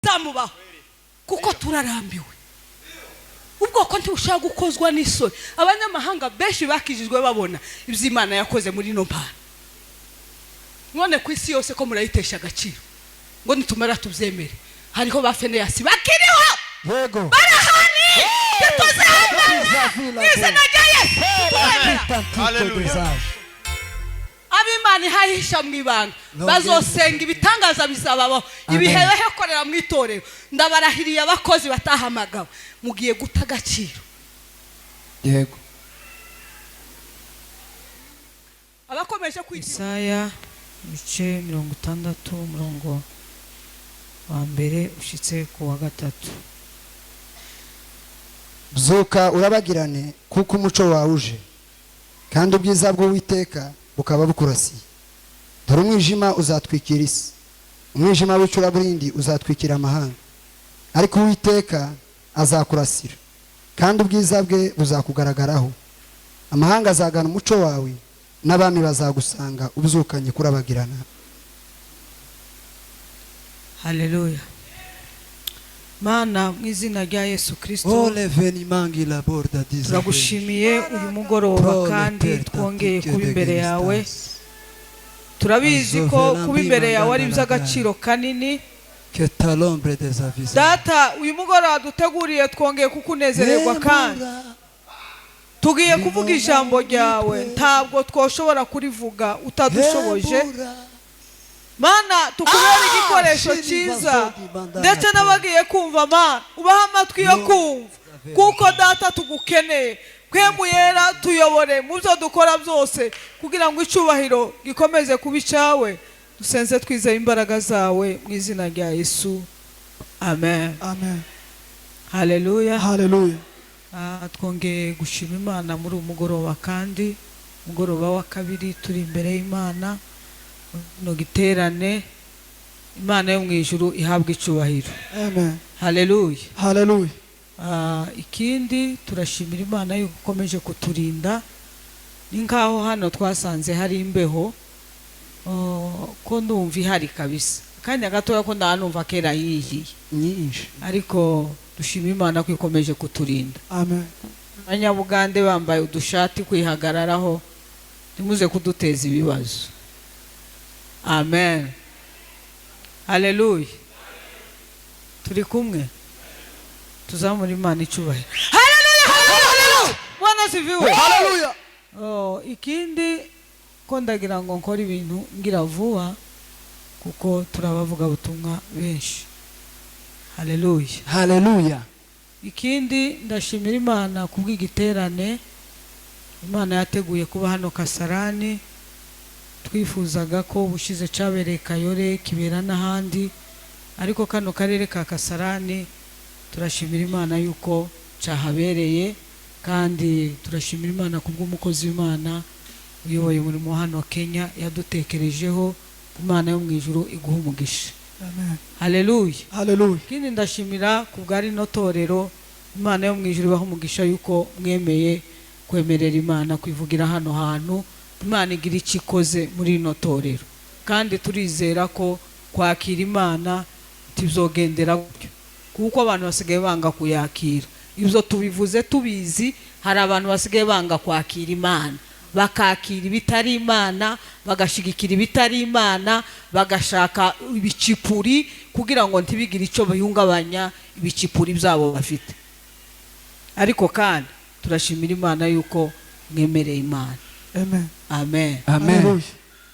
Bizamubaho kuko turarambiwe. Ubwoko ntibushobora gukozwa n'isoni. Abanyamahanga benshi bakijijwe babona ibyo Imana yakoze muri ino mpano. None ku isi yose ko murayitesha agaciro, ngo nitumara tubyemere, hariho ba Feneyasi bakiriho. Barahari, ntituzahangana mu izina rya Yesu, tuzemera. Hallelujah. Ab'Imana ihahisha mu ibanga bazosenga, ibitangaza bizababaho. Ibihe korera mu itorero, ndabarahiriye, abakozi batahamagawe mugiye guta agaciro. Abakomeje kwigira. Isaya ibice 60, umurongo wa mbere ushyitse ku wa gatatu. Byuka urabagirane, kuko umuco wawe uje, kandi ubwiza bw'Uwiteka bukaba bukurasiye. Dore umwijima uzatwikira isi, umwijima w'icuraburindi uzatwikira amahanga, ariko Uwiteka azakurasira, kandi ubwiza bwe buzakugaragaraho. Amahanga azagana umuco wawe, n'abami bazagusanga ubyukanye kurabagirana. Haleluya! Mana, mu izina rya Yesu Kirisito, turagushimiye uyu mugoroba kandi twongeye kuba imbere yawe. Turabizi ko kuba imbere yawe ari iby'agaciro kanini. Data, uyu mugoroba duteguriye, twongeye kukunezererwa kandi tugiye kuvuga ijambo ryawe. Ntabwo twoshobora kurivuga utadushoboje. Mana, tukubere igikoresho cyiza, ndetse n'abagiye kumva, Mana, ubahe amatwi yo kumva, kuko Data tugukeneye. Mpwemu Yera, tuyobore mu byo dukora byose kugira ngo icyubahiro gikomeze kuba icyawe. Dusenze twizeye imbaraga zawe, mu izina rya Yesu, amen. Amen. Haleluya! Hallelujah. Twongeye gushima Imana muri uyu mugoroba, kandi umugoroba wa kabiri turi imbere y'Imana no giterane. Imana yo mu ijuru ihabwa icyubahiro. Amen. Haleluya! Hallelujah. Ikindi turashimira Imana yuko ikomeje kuturinda. Ni nkaho hano twasanze hari imbeho. Oh, ko ndumva ihari kabisa, akanya gatoya ko ndanumva kera yihiye. Nyinshi. Ariko dushima Imana ko ikomeje kuturinda. Amen. Abanyabugande bambaye udushati kwihagararaho, ntimuze kuduteza ibibazo. Amen, haleluya! Turi kumwe, tuzamura Imana icyubahiro. Haleluya, haleluya, haleluya! Bwana asifiwe! Hallelujah. Oh, ikindi ko ndagira ngo nkore ibintu ngira vuba, kuko turabavuga butumwa benshi. Haleluya! Haleluya! Ikindi ndashimira Imana kubw'igiterane Imana yateguye kuba hano Kasarani. Twifuzaga ko ubushize cyabereye Kayore, kibera n'ahandi, ariko kano karere ka Kasarani turashimira Imana yuko cyahabereye, kandi turashimira Imana kubw'umukozi w'Imana uyoboye umurimo hano Kenya yadutekerejeho. Imana yo mu ijuru iguha umugisha. Amen. Haleluya! Hallelujah. Ikindi ndashimira ku bwa rino torero. Imana yo mu ijuru ibaha umugisha yuko mwemeye kwemerera Imana kwivugira hano hantu. Imana igira icyo ikoze muri rino torero, kandi turizera ko kwakira Imana tizogendera gutyo, kuko abantu basigaye banga kuyakira. Ibyo tubivuze tubizi. Hari abantu basigaye banga kwakira Imana, bakakira ibitari Imana, bagashigikira ibitari Imana, bagashaka ibicipuri kugira ngo ntibigire icyo bihungabanya ibicipuri byabo bafite. Ariko kandi turashimira Imana yuko mwemereye Imana. Amen. Amen. Amen. Hallelujah.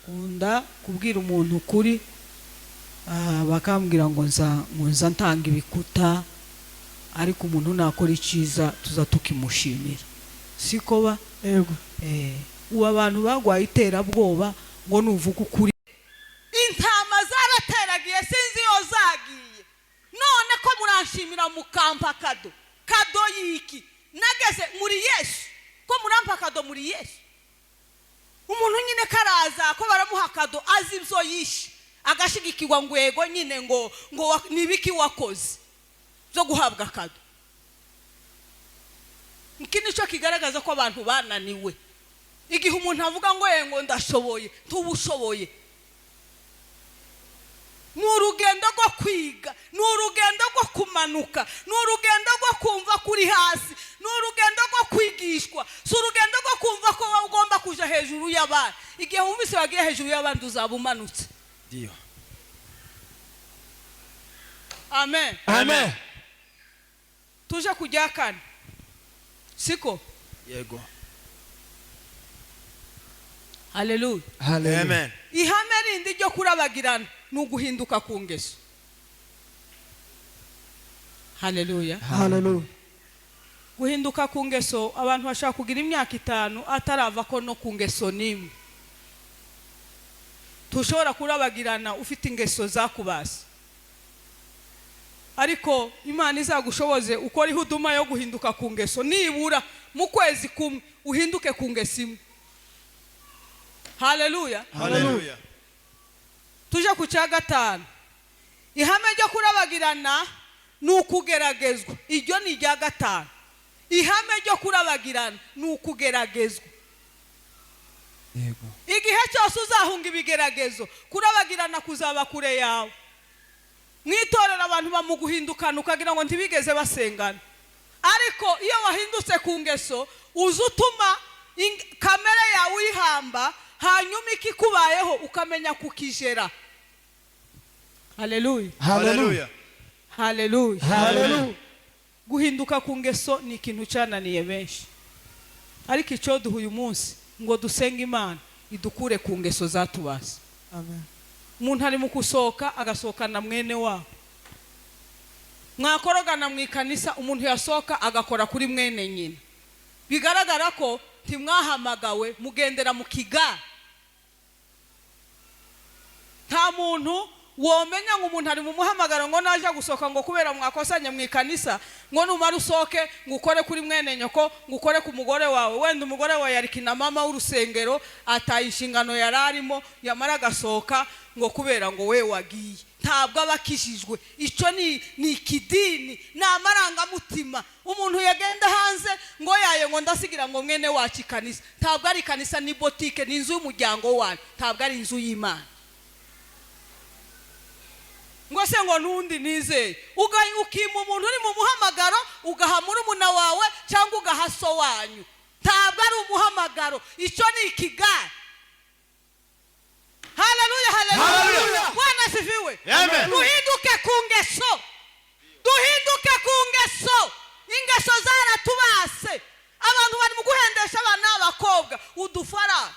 Kunda kubwira umuntu ukuri, bakambwira ngo nza ntanga ibikuta, ariko umuntu nakora icyiza tuza tukimushimira, siko ba? Yego. Ubu abantu bagwaye iterabwoba ngo nuvuga ukuri. Intama zarateragiye, sinzi iyo zagiye. None ko muranshimira mukampa cadeau, cadeau y'iki? Nageze muri Yesu, ko murampa cadeau muri Yesu? Umuntu nyine karaza ko baramuha cadeau, azi ibyo yishe, agashigikirwa ngo yego nyine, ngo ni ibiki wakoze byo guhabwa cadeau? Iki nicyo kigaragaza ko abantu bananiwe. Igihe umuntu avuga ngo ye ngo ndashoboye, ntubushoboye. Ni urugendo rwo kwiga, ni urugendo rwo kumanuka, ni urugendo rwo kumva kuri hasi, ni urugendo rwo kwigishwa, si urugendo rwo kumva ko wowe ugomba kuja hejuru y'abandi. Igihe wumvise wagiye hejuru y'abandi, uzaba umanutse. Ndio. Amen. Amen. Tuje kujya kane, siko? Yego. Haleluya. Hallelujah. Amen. Ihame rindi ryo kurabagirana ni uguhinduka ku ngeso. Haleluya. Hallelujah. Guhinduka ku ngeso, abantu bashobora kugira imyaka 5 atarava ko no ku ngeso n'imwe. Tushobora kurabagirana ufite ingeso zakubase, ariko Imana izagushoboze ukora ihuduma yo guhinduka ku ngeso, nibura mu kwezi kumwe uhinduke ku ngeso imwe. Haleluya. Haleluya. Tuje ku cya gatanu. Ihame ryo kurabagirana ni ukugeragezwa. Iryo ni irya gatanu. Ihame ryo kurabagirana ni ukugeragezwa. Yego. Igihe cyose uzahunga ibigeragezo, kurabagirana kuzaba kure yawe. Mu itorero abantu bamuguhindukana ukagira ngo ntibigeze basengana, ariko iyo wahindutse ku ngeso, uza utuma kamere yawe uyihamba, hanyuma ikikubayeho ukamenya kukijera. Haleluya. Hallelujah. Haleluya. Hallelujah. Guhinduka ku ngeso ni ikintu cyananiye benshi, ariko icyo duha uyu munsi ngo dusenge Imana idukure ku ngeso zatubase. Amen. Umuntu ari mu gusohoka agasohokana mwene wabo, mwakorogana mu ikanisa, umuntu yasohoka agakora kuri mwene nyina, bigaragara ko ntimwahamagawe, mugendera mu kigare. Nta muntu womenya ngo umuntu ari mu muhamagaro ngo naje gusohoka ngo kubera mwakosanye mu ikanisa, ngo numara usohoke ngo ukore kuri mwene nyoko, ngo ukore ku mugore wawe. Wenda umugore wawe yari kina mama w'urusengero, ataye inshingano yari arimo, yamara agasohoka ngo kubera ngo we wagiye. Ntabwo aba akijijwe. Icyo ni ikidini, ni amarangamutima. Umuntu yagenda hanze ngo yaye ngo ndasigira ngo mwene wacu ikanisa. Ntabwo ari ikanisa, ni botike, ni inzu y'umuryango wawe, ntabwo ari inzu y'Imana. Ngo se ngo nundi nizeye, ukima umuntu uri mu muhamagaro, ugaha murumuna wawe cyangwa ugaha so wanyu. Ntabwo ari umuhamagaro, icyo ni ikigare. Haleluya, haleluya. Haleluya. Bwana asifiwe. Amen. Duhinduke ku ngeso, duhinduke ku ngeso. Ingeso zaratubase. Abantu bari mu guhendesha abana b'abakobwa udufaranga.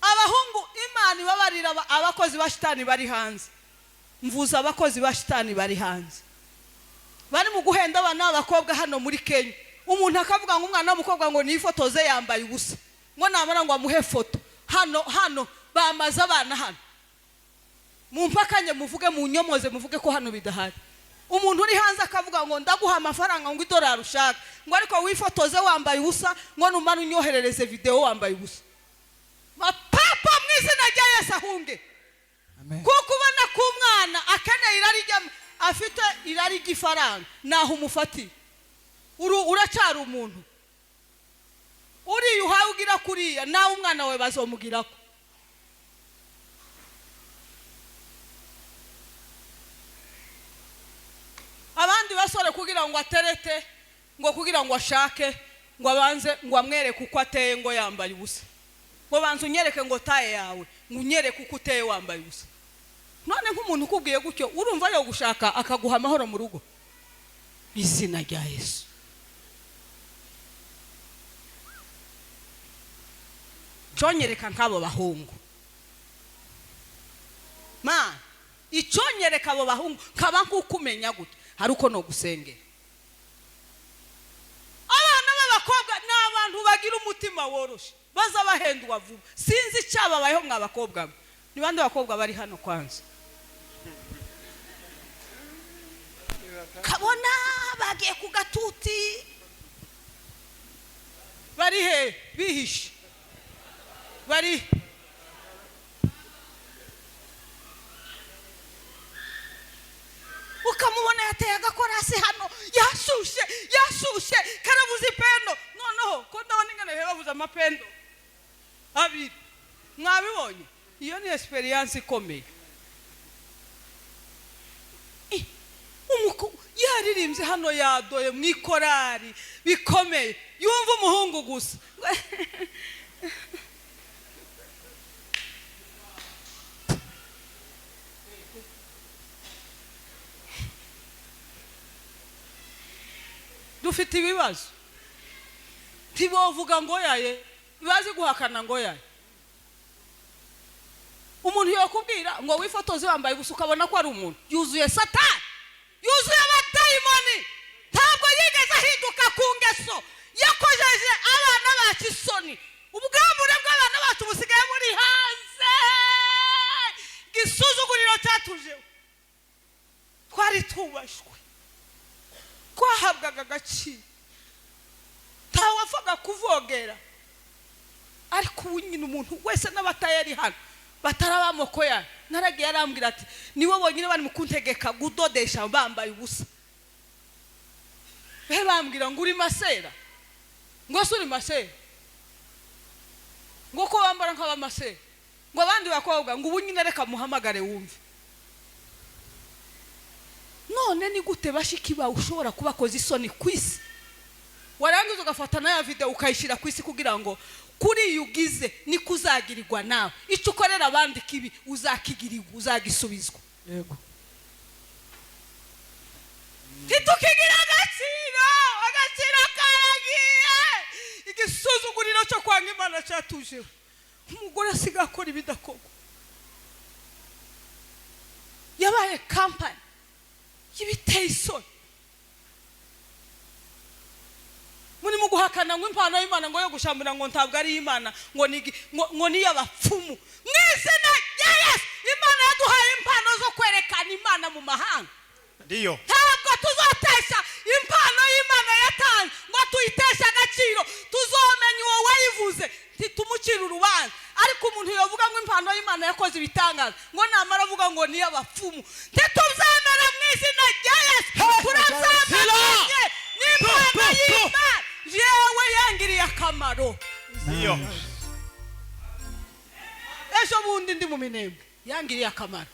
Abahungu, Imana ibabarira abakozi ba shitani bari hanze. Mvuza abakozi ba shitani bari hanze bari mu guhenda abana b'abakobwa hano muri Kenya. Umuntu akavuga ngo umwana w'umukobwa ngo nifotoze yambaye ubusa, ngo namara ngo amuhe foto. Hano hano bamaze abana hano, mumpakanye, muvuge, munyomoze, muvuge ko hano bidahari. Umuntu uri hanze akavuga ngo ndaguha amafaranga, ngo idolari ushaka, ngo ariko wifotoze wambaye ubusa, ngo numara unyoherereze video wambaye ubusa. Mapapa, mu izina rya Yesu ahunge. Amen. Kuko ubona ko umwana akeneye irari afite irari ry'ifaranga, naho umufatiye uracyari umuntu uriya uhawe ugira kuriya, nawe umwana wawe bazomugirako. Abandi basore kugira ngo aterete, ngo kugira ngo ashake, ngo abanze ngo amwereke uko ateye ngo yambaye ubusa, ngo banze unyereke ngo taye yawe, ngo unyereke uko uteye wambaye ubusa. None nk'umuntu ukubwiye gutyo, urumva yo gushaka akaguha amahoro mu rugo? Izina rya Yesu. Cyonyereka nk'abo bahungu, ma icyonyereka abo bahungu kaba nk'uko umenya gutya, hari uko no gusengera. Abana b'abakobwa ni abantu bagira umutima woroshe, baza bahendwa vuba. Sinzi icyababayeho mwa bakobwa mwe. Ni bande bakobwa bari hano kwanza? Kabona bagiye ku gatuti, bari he bihishe? Bari ukamubona yateye agakorasi hano, yashushe yashushe, karabuze ipendo. Noneho ko ndabona ingano babuze amapendo abiri, mwabibonye? Iyo ni experience ikomeye. Yaririmbye hano yadoye mu ikorari bikomeye, yumva umuhungu gusa. Dufite ibibazo, ntibovuga ngo yaye, bazi guhakana ngo yaye. Umuntu yakubwira ngo wifotoze wambaye ubusa ukabona ko ari umuntu yuzuye Satani, yuzuye abadayimoni. Ntabwo yigeze ahinduka ku ngeso, yakojeje abana bacu isoni. Ubwambure bw'abana bacu busigaye buri hanze, igisuzuguriro cyatujeho. Twari tubashwe, twahabwaga agaciro, ntawapfaga kuvogera. Ariko ubu nyine umuntu wese n'abatayari hano batari ab'amoko yayo, naragiye arambwira ati nibo bonyine bari mu kuntegeka gudodesha bambaye ubusa. Be bambwira ngo uri masera, ngo se uri masera, ngo ko wambara nk'abamasera, ngo abandi bakobwa ngo ubu nyine reka muhamagare wumve. None ni gute bashiki bawe ushobora kubakoza isoni ku isi, warangiza ugafata na ya video ukayishyira ku isi kugira ngo kuri iyo ugize niko uzagirirwa nawe. Icyo ukorera abandi kibi uzakigirirwa, uzagisubizwa. Yego. Ntitukigira agaciro, agaciro karagiye. Igisuzuguriro cyo kwanga Imana cyatujeho. Umugore asigaye akora ibidakorwa, yabaye kampani y'ibiteye isoni. Muri mu guhakana ngo impano y'Imana ngo yo gushambura ngo ntabwo ari Imana, ngo ni ngo ni y'abapfumu. Mu izina rya Yesu, Imana yaduhaye impano zo kwerekana Imana mu mahanga. Ndiyo. Ntabwo tuzotesha impano y'Imana yatanze ngo tuyiteshe agaciro. Tuzomenya uwo wayivuze, ntitumucire urubanza. Ariko umuntu yovuga ngo impano y'Imana yakoze ibitangaza, ngo namara avuga ngo ni y'abapfumu, ntituzemera mu izina rya Yesu. Turazamenya n'impano y'Imana yewe yangiriye akamaro. Ndiyo. Ejo bundi ndi mu Minembwe, yangiriye akamaro.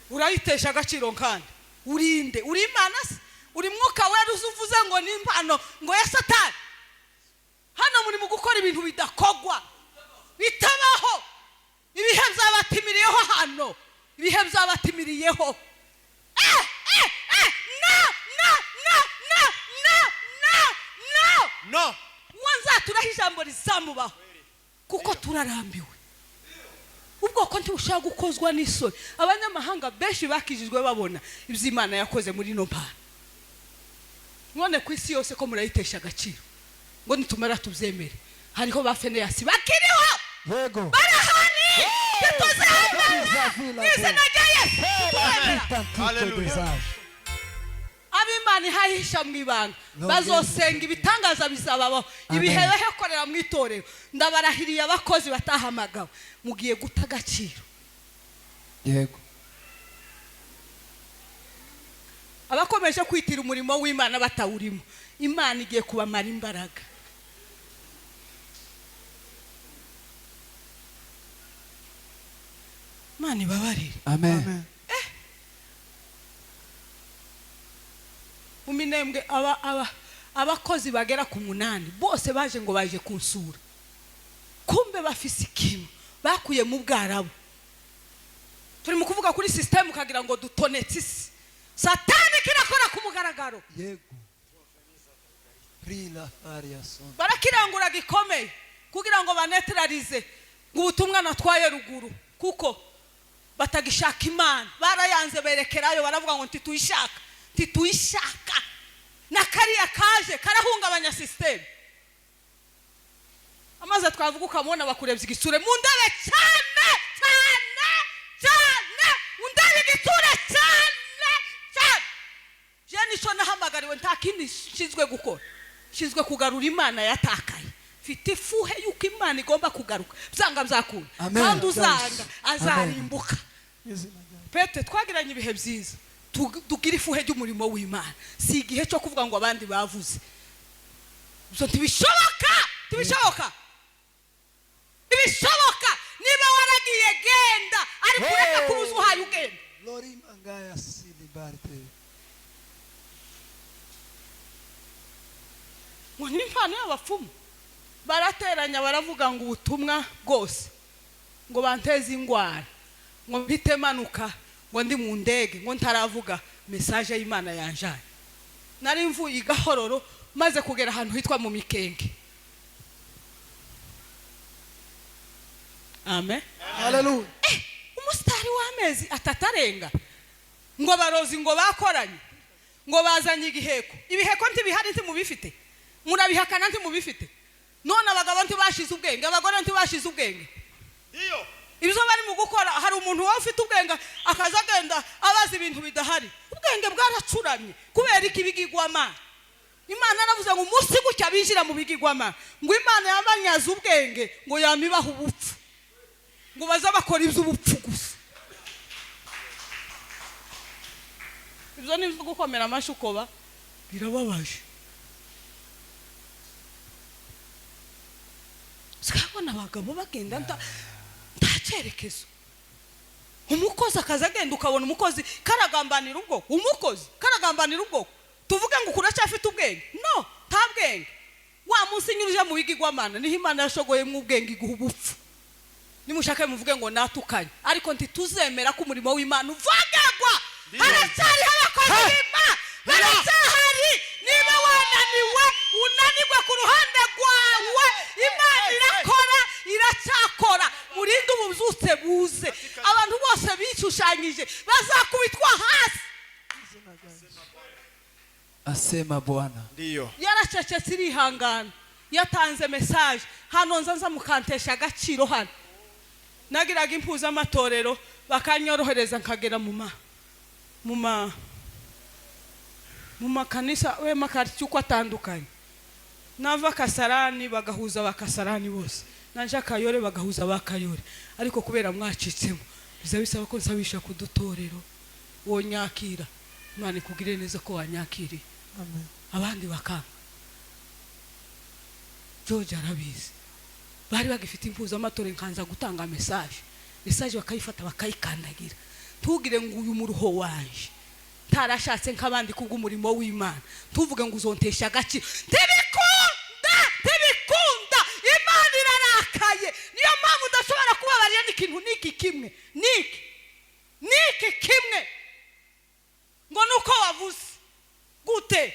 Urayitesha agaciro kandi urinde, uri Imana se? Uri mwuka wera uzuvuze ngo ni impano ngo ya Satani? Hano muri mu gukora ibintu bidakogwa, bitabaho. Ibihe byabatimiriyeho hano, ibihe byabatimiriyeho. No no no no no no no No. Wanzaturaho ijambo rizamubaho, kuko turarambiwe. Ubwoko ntibushobora gukozwa n'isoni. Abanyamahanga benshi bakijijwe babona ibyo Imana yakoze muri ino mpano. None ku isi yose ko murayitesha agaciro, ngo nitumara tubyemere. Hariho ba Feneyasi bakiriho, Yego. barahari, ntituzemera mu izina rya Yesu. Hallelujah. Ab'Imana ihahisha mu ibanga bazosenga, ibitangaza bizababaho. Ibihe bahekorera mu itorero, ndabarahiriye abakozi batahamagawe, mugiye guta agaciro. Yego. Abakomeje kwitira umurimo w'Imana batawurimo, Imana igiye kubamara imbaraga. Imana ibabarire. Amen. Mu Minembwe abakozi bagera ku 8 bose baje ngo baje kunsura, kumbe bafise ikintu bakuye mu Bwarabu. Turi mu kuvuga kuri system ukagira ngo dutonetse isi. Satani kirakora ku mugaragaro. Yego. Prila aria son. Barakirangura gikomeye kugira ngo banetralize ngo ubutumwa natwaye ruguru, kuko batagishaka Imana. Barayanze berekerayo, baravuga ngo ntituyishaka, ntituyishaka. Na kariya kaje karahungabanya system. Amaze twavuga ukamubona bakurebye igitsure, mundebe cyane cyane cyane, undebe igitsure cyane cyane. Je nico nahamagariwe, nta kindi nshinzwe gukora, nshinzwe kugarura Imana yatakaye. Mfite ifuhe yuko Imana igomba kugaruka, byanga byakunda, kandi uzanga azarimbuka. Pete twagiranye ibihe byiza, tugira ifuhe ry'umurimo w'Imana. Si igihe cyo kuvuga ngo abandi bavuze ibyo, ntibishoboka, ntibishoboka, ntibishoboka. Niba waragiye genda, ariko ureka kubuza uhaye ugenda. Lori mangaya silibarte. Ngo ni impano y'abapfumu. Barateranya baravuga ngo ubutumwa bwose ngo banteze ingwara, ngo mpite manuka, ngo ndi mu ndege, ngo ntaravuga message y'Imana yanjanye. Nari mvuye i Gahororo maze kugera ahantu hitwa mu Mikenge. Amen. Haleluya. Umusitari w'amezi atatarenga ngo barozi ngo bakoranye, ngo bazanye igiheko. Ibiheko ntibihari, ntimubifite, murabihakana ntimubifite. None abagabo ntibashize ubwenge, abagore ntibashize ubwenge. Ndiyo. Ibyo bari mu gukora, hari umuntu waba ufite ubwenge akaza agenda abaza ibintu bidahari. Ubwenge bwaracuramye kubera iki? Ibigirwamana. Imana yaravuze ngo umunsi gutya binjira mu bigirwamana, ngo Imana yabanyaze ubwenge, ngo yamibaha ubupfu, ngo baza bakora iby'ubupfu gusa. Ibyo ni ibyo gukomera amashyi ukoba birababaje. Sikabona abagabo bagenda nta cyerekezo. Umukozi akaza agenda, ukabona umukozi karagambanira ubwoko, umukozi karagambanira ubwoko. Tuvuge ngo kuracyafite ubwenge? No, nta bwenge. Wa munsi nyuruje mu bigirwamana niho Imana yashogoyemo ubwenge iguha ubupfu. Nimushake muvuge ngo natukanye, ariko ntituzemera ko umurimo w'Imana uvagagwa. Haracyariho abakozi b'Imana, baracyahari. Niba wananiwe, unanirwe ku ruhande rwawe, Imana irakora, iracyakora. Murinde ububyutse buze. Abantu bose bishushanyije bazakubitwa hasi. Asema Bwana. Ndiyo. Yaracecetse irihangana, yatanze message hano nza nza mukantesha agaciro. Hano nagiraga impuzamatorero bakanyorohereza nkagera mu makanisa we makariti uko atandukanye. Nava Kasarani bagahuza abakasarani bose, nanje Akayore bagahuza abakayore. Ariko kubera mwacitsemo biza bisaba ko nsabisha kudutorero uwo nyakira. Imana ikugire neza ko wanyakiriye. Amen. Abandi bakanga. George arabizi, bari bagifite impuzamatorero, nkanza gutanga message, message bakayifata bakayikandagira. Ntugire ngo uyu muruho wanje ntarashatse nk'abandi kubw'umurimo w'Imana, tuvuge ngo uzontesha agaciro. Ntibikunda, ntibikunda. Imana irarakaye. Niyo mpamvu udashobora kubabarira n'ikintu niki kimwe, niki niki kimwe, ngo nuko wavuze gute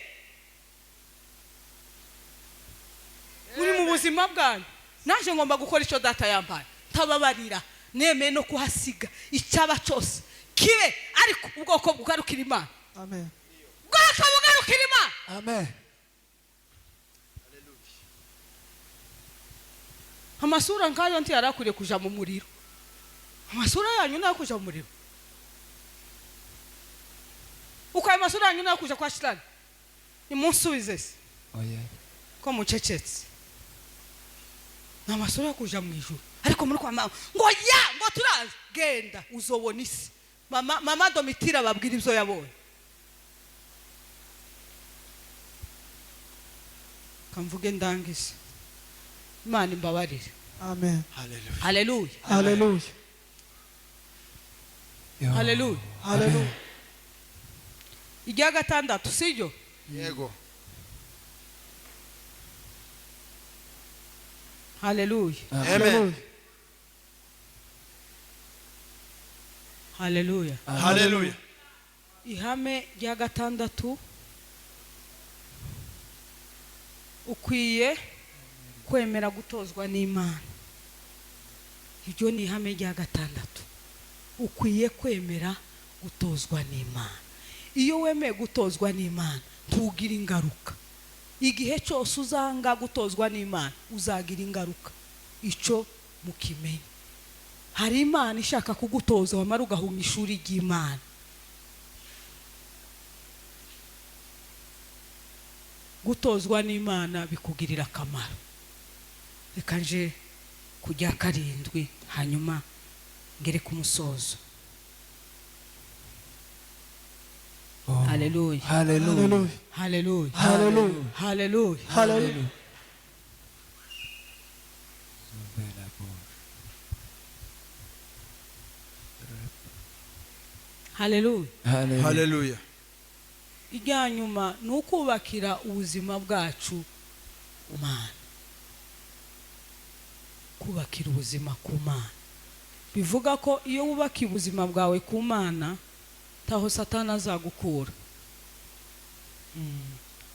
muri mu buzima bwanyu. Naje ngomba gukora icyo data yampaye, ntababarira, nemeye no kuhasiga icyaba cyose kibe, ariko ubwoko bugarukira Imana. Amen. Ubwoko bugarukira Imana. Amen. Amasura nkayo ntiyarakwiriye kuja mu muriro. Amasura yanyu nayo kuja mu muriro. Uko ayo masura yanyu nayo kuja kwa shitani. Nimunsubize se. Oya. Ko mucecetse. Ni amasura yo kuja mu ijuru. Ariko muri kwa mama ngo ya ngo turazi, genda uzobona isi. Mama Domitira babwira ibyo yabonye. Kamvuge ndangize. Imana imbabarire. Amen. Haleluya. Haleluya. Haleluya. Haleluya. Haleluya. Irya gatandatu siryo? Yego. Haleluya. Amen. Haleluya. Haleluya. Ihame rya gatandatu, ukwiye kwemera gutozwa n'Imana. Iryo ni ihame rya gatandatu. Ukwiye kwemera gutozwa n'Imana. Iyo wemeye gutozwa n'Imana ntugira ingaruka. Igihe cyose uzanga gutozwa n'Imana uzagira ingaruka. Icyo mukimenye. Hari Imana ishaka kugutoza wamara ugahunga ishuri ry'Imana. Gutozwa n'Imana bikugirira akamaro. Reka nje kujya karindwi hanyuma ngere ku musozo. Haleluya. Haleluya. Haleluya. Haleluya. Haleluya. Haleluya. Haleluya. Haleluya. Ijya nyuma ni ukubakira ubuzima bwacu Mana, kubakira ubuzima ku Mana bivuga ko iyo wubakiye ubuzima bwawe ku Mana, taho Satani azagukura.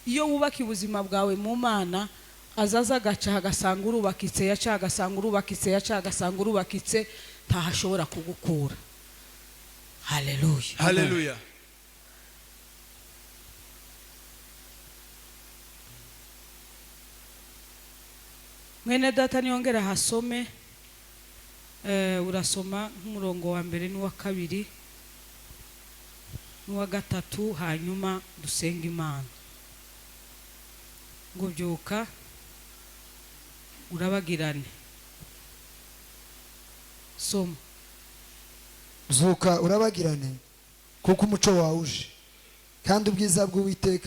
Iyo wubakiye ubuzima bwawe mu Mana, azaza agaca agasanga urubakitse, yaca agasanga urubakitse, yaca agasanga urubakitse, ntahashobora kugukura. Haleluya. Haleluya. Mwene data niyongera hasome. Urasoma nk'umurongo wa mbere n'uwa kabiri n'uwa gatatu, hanyuma dusenga Imana. Ngo byuka urabagirane. Soma. Zuka urabagirane, kuko umuco wawe uje, kandi ubwiza bw'Uwiteka